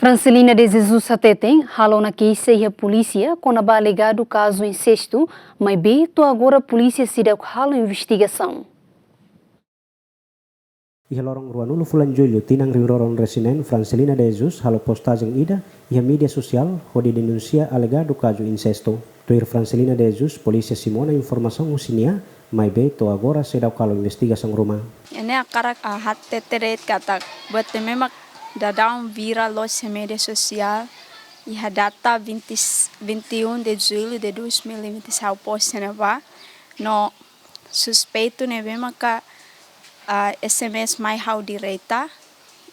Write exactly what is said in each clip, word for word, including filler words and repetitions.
Francelina de Jesus hateten, halo ona keixa iha polísia kona-ba alegadu kazu insestu, maibé to'o agora polísia seidauk halo investigasaun. Iha loron ruanulu fulan Jullu, tinan rihun rua ruanulu-resin-neen, Francelina de Jesus halo postajen ida iha média sosiál hodi denunsia alegadu kazu insestu. Tuir Francelina de Jesus, polísia simu ona informasaun husi nia, maibé to'o agora seidauk halo investigasaun ruma. Ne'e hakarak, ah, hatete de'it katak buat ne'ebé mak daudaun viral loos iha média sosiál, iha data vinte, vinte e um de julho de dois mil e vinte e seis ha'u post iha ne'ebá, no suspeitu ne'ebé maka, ah, S M S mai ha'u direta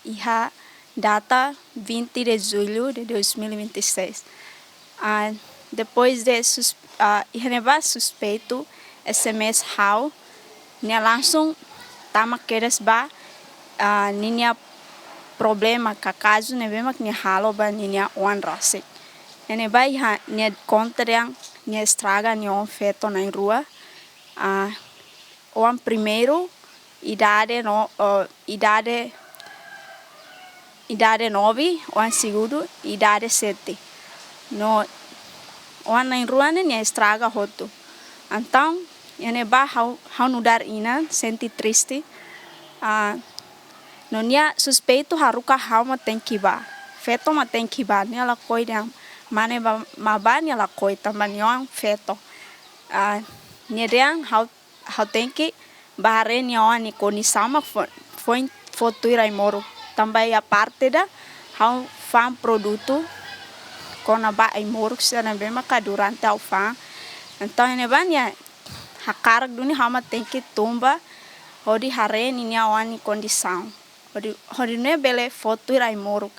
iha data vinte de julho de dois mil e vinte e seis. Ah, depois de sus-, ah, iha ne'ebá suspeitu S M S ha'u, nia langsung tama kedas ba, ah, ninia problema ka kazu ne'ebé mak nia halo ba ninia oan rasik. Iha ne'ebá iha nia konta dehan nia estraga nia oan feto na'in-rua. Ah, oan primeiru, idade no, eh, idade, idade nove, oan segundu, idade sete. No oan na'in-rua ne'e nia estraga hotu. Entaun, iha ne'ebá ha'u, ha'u nu'udar inan sente triste. Ah, no nia suspeitu haruka ha'u mak tenke bá. Feto mak tenke bá, nia lakohi dehan mane ba, mak bá, nia lakohi tanba nia oan feto. Ah, nia dehan ha'u, ha'u tenke bá haree nia oan nia kondisaun mak fo-, foin fó tuir ai-moruk. Tanba iha parte ida ha'u fa'an produtu kona-ba ai-moruk sira ne'ebé maka durante ha'u fa'an. Entaun iha ne'ebá nia hakarak duni ha'u mak tenke tun bá hodi haree ninia oan nia kondisaun. Hodi, hodi nune'e bele fó tuir ai-moruk.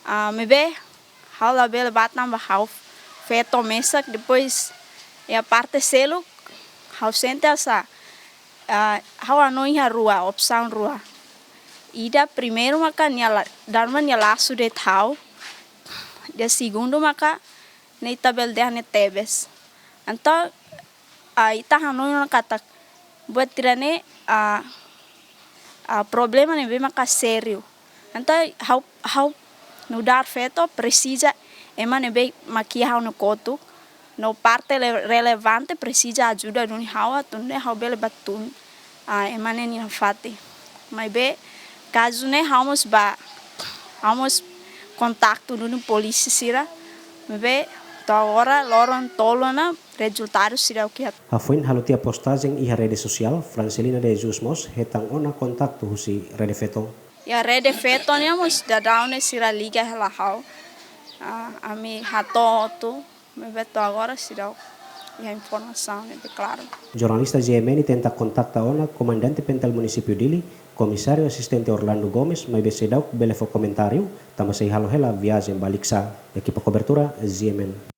Ah, maibé ha'u labele bá tanba ha'u feto mesak, depois iha parte seluk ha'u sente hanesan, ah, ha'u hanoin iha rua, opsaun rua. Ida primeiru maka nia la-, dala ruma nia lasu de'it ha'u. Ida segundu maka ne'e ita bele dehan ne'e tebes. Entaun, ah, ita hanoin ona katak buat ida-ne'e, ah, ah, problema ne'ebé maka sériu. Entaun ha'u, ha'u nu'udar feto presiza ema ne'ebé mak iha ha'u-nia kotuk, no parte le-, relevante presiza ajuda duni ha'u atu nune'e ha'u bele bá tun, ah, ema ne'e nia fatin. Maibé kazu ne'e ha'u mós bá, ha'u mós kontaktu duni polísia sira, maibé to'o agora loron tolu ona rezultadu seidauk iha. Hafoin halo tiha postajen iha rede sosiál, Francelina de Jesus mós hetan ona kontaktu husi Rede Feto. Iha Rede Feto ne'e mós daudaun ne'e sira liga hela ha'u. Ah, ami hato'o hotu, maibé to'o agora seidauk iha informasaun ne'ebé klaru. Jornalista G M N tenta kontakta ona Komandante Pental Munisípiu Dili, Komisáriu Asistente Orlando Gomes, maibé seidauk bele fó komentáriu, tanba sei halo hela viajen ba Likisá. Ekipa kobertura, G M N.